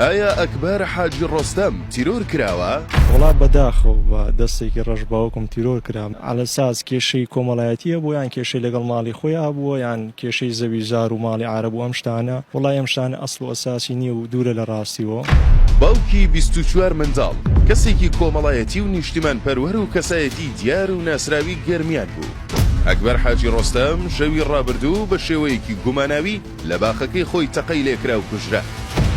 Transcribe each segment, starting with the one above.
ئایا ئەکبەر حاجی ڕۆستەم تیرۆر کراوە؟ وەڵا بەداخەوە بە دەستێکی ڕەش باوکم تیرۆر کرا عەلەساس کێشەی کۆمەڵایەتی هەبووە یان کێشەی لەگەڵ ماڵی خۆی هەبووە یان کێشەی زەوی زار و ماڵی عارەب و ئەم شتانە وەڵای ئەم شتانە ئەسڵ و ئەساسی نیە و دوورە لە ڕاستیوە. باوکی 24 منداڵ، کەسێکی کۆمەڵایەتی و نیشتیمانپەروەر و کەسایەتی دیار و ناسراوی گەرمیان بوو. ئەکبەر حاجی ڕۆستەم شەوی ڕابردوو بە شێوەیەکی گوماناوی لە باخەکەی خۆی تەقەی لێکرا و کوژرا.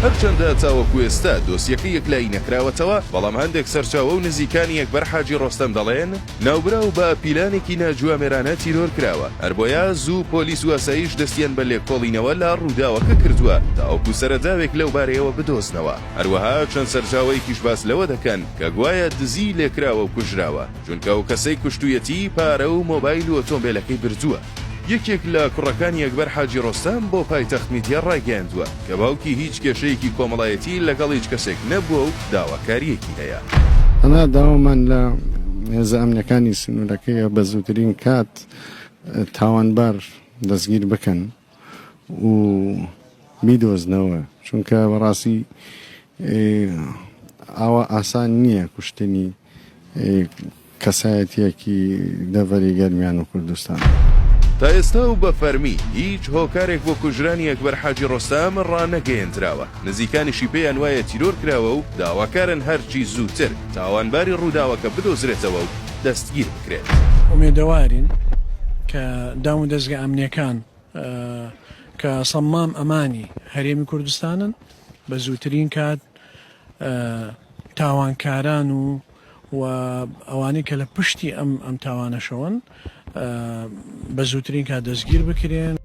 هەرچەندە تاوەکو ئێستا دۆسیەکە یەکلایی نەکراوەتەوە، بەڵام هەندێک سەرچاوە و نزیکانی ئەکبەر حاجی ڕۆستەم دەڵێن، ناوبراو بە پیلانێکی ناجوامێرانە تیرۆر کراوە، هەربۆیە زوو پۆلیس و ئاسایش دەستیان بە لێکۆڵینەوە لە ڕووداوەکە کردووە تاوەکو سەرەداوێک لەوبارەیەوە بدۆزنەوە. هەروەها چەند سەرچاوەیەکیش باس لەوە دەکەن کە گوایە دزیی لێکراوە و کوژراوە، چونکە ئەو کەسەی کوشتوویەتی پارە و مۆبایل و ئۆتۆمبێلەکەی بردووە. یەکێک لە کوڕەکانی ئەکبەر حاجی ڕۆستەم بۆ پایتەخت میدیا ڕایگەیاندووە کە باوکی هیچ کێشەیەکی کۆمەڵایەتی لەگەڵ هیچ کەسێک نەبووە و داواکارییەکی هەیە. ئەمە داوامان لە هێزە ئەمنیەکانی سنوورەکەیە بە زووترین کات تاوانبار دەستگیر بکەن و بیدۆزنەوە چونکە بەڕاستی ئاوا ئاسان نییە کوشتنی کەسایەتییەکی دەڤەری گەرمیان و کوردستان. تا ئێستا و بە فەرمی هیچ هۆکارێک بۆ کوژرانی ئەکبەر حاجی ڕۆستەم ڕانەگەیەندراوە، نزیکانیشی پێیان وایە تیرۆر کراوە و داواکارن هەرچی زووتر تاوانباری ڕووداوەکە بدۆزرێتەوە و دەستگیر بکرێت. ئومێدەوارین کە دامودەزگا ئەمنییەکان کە سەمام ئەمانی هەرێمی کوردستانن بە زووترین کات تاوانکاران و و ئەوانەی کە لە پشتی ئەم ئەم تاوانەشەوەن بە زووترین کات دەستگیر بکرێن.